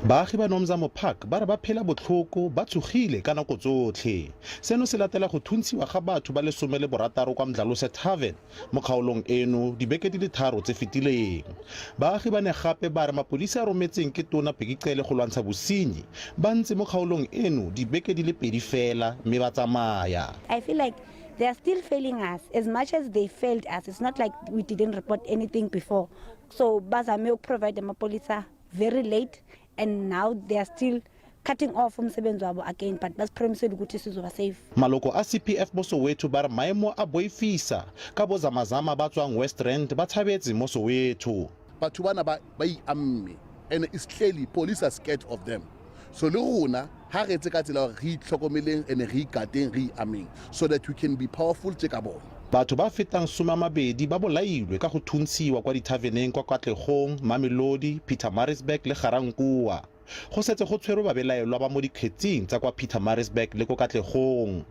Baagi ba Nomzamo Park ba re ba phela botlhoko ba tshogile ka nako tsotlhe. Seno se latela go thuntshiwa ga batho ba le 16 kwa Mdlalose Tavern mo kgaolong eno dibeke di le tharo tse fetileng. Baagi ba ne gape ba re mapodisi a rometseng ke Tona Bheki Cele go lwantsha bosenyi ba ntse mo kgaolong eno dibeke di le pedi fela mme ba tsamaya. I feel like they are still failing us as much as they failed us. It's not like we didn't report anything before. So bazame ukuprovide amapolisa very late and now they are still cutting off umsebenzi wabo again, but basipromisele ukuthi sizoba safe. Maloko a CPF mo Soweto ba re maemo a boifisa ka bo zamazama ba tswang West Rand ba tshabetse mo Soweto. Batho bana ba ba iamme and it's clearly police are scared of them, so le rona ha re etse ka tsela hore re itlhokomeleng and re ikateng, re iameng so that we can be powerful tje ka bona. Batho ba fetang 20 ba bolailwe ka go thuntshiwa kwa dithaveneng kwa Katlehong, Mamelodi, Pietermaritzburg le Ga-Rankuwa. Go setse go tshwerwe babelaelwa ba mo dikgetsing tsa kwa Pietermaritzburg le ko Katlehong.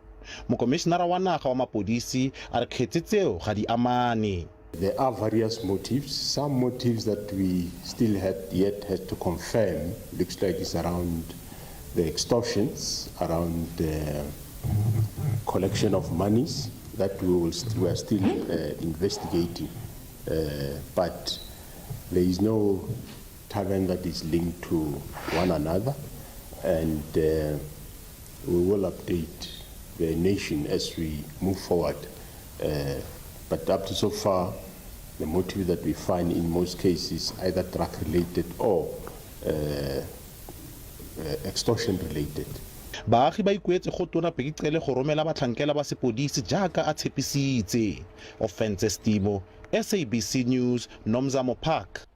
Mokomišenara wa naga wa mapodisi a re kgetse tseo ga di amane. There are various motives. Some motives that we still had yet had to confirm. Looks like it's around the extortions, around the collection of monies that we are still investigating. But there is no tavern that is linked to one another, and we will update the nation as we move forward. But up to so far, the motive that we find in most cases either drug related or extortion related. Baagi ba ikuetse go Tona Bheki Cele go romela batlhankela ba sepodisi jaaka a tshepisitse. Offense Stimo, SABC News, Nomzamo Park.